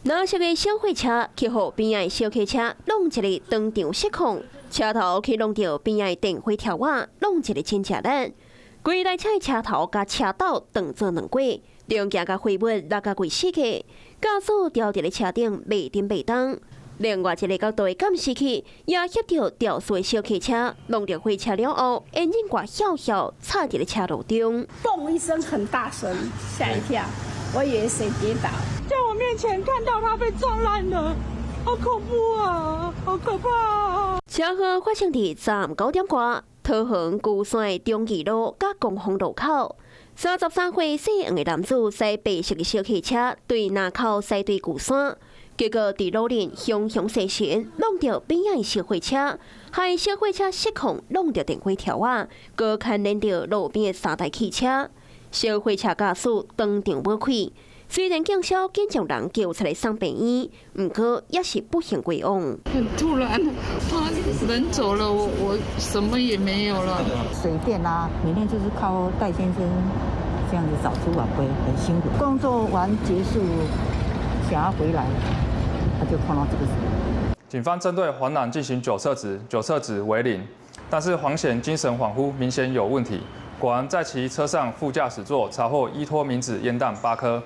藍色的小貨車去予邊仔的小客車弄一个當場失控，車頭去弄著邊仔的電火柱仔，弄一个真吃力。規台車的車頭共車斗斷做兩截，零件佮廢物落甲規世界，駕駛牢佇咧車頂袂振袂動。另外一个角度的監視器也翕著肇事的小客車，弄著貨車了後，引擎蓋翹翹插佇咧車路中。嘣一聲很大聲，嚇一跳，我以為誰跌倒。在我面前看到他被撞爛了，好恐怖啊，好可怕啊！車禍發生佇昨暗9點外，桃園龜山的中義路佮光復路口，33歲姓黃的男子駛白色的小客車對林口駛對龜山，結果佇路頂雄雄踅神，弄著邊仔的小貨車，害小貨車失控，弄著電火柱仔，閣牽連著路邊的三台汽車，小貨車駕駛當場無氣。雖然警消緊將人救出來送病院，毋過也是不幸歸往。很突然，他人走了，我什麼也沒有了。水電啊，每天就是靠戴先生這樣子早出晚歸，很辛苦。工作完結束，想要回來，他就碰到這個事。警方針對黃男進行酒測值，酒測值為零，但是黃顯精神恍惚，明顯有問題。果然在其車上副駕駛座查獲依托明酯煙彈8顆。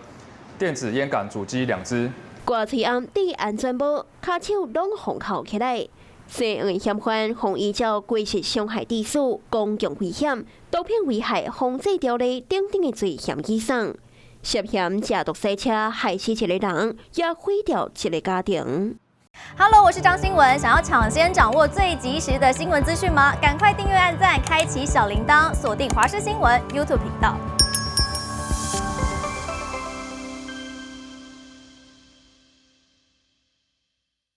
電子菸桿主機兩支。掛喙罨戴安全帽，跤手攏予釦起來。姓黃的嫌犯予依照過失傷害致死、公共危險、毒品危害防制條例等等的罪嫌起訴，涉嫌食毒賽車害死一个人，也毀掉一个家庭。 Hello，我是張新聞，想要搶先掌握最及時的新聞資訊嗎？趕快訂閱、按讚、開啟小鈴鐺，鎖定華視新聞 YouTube 頻道。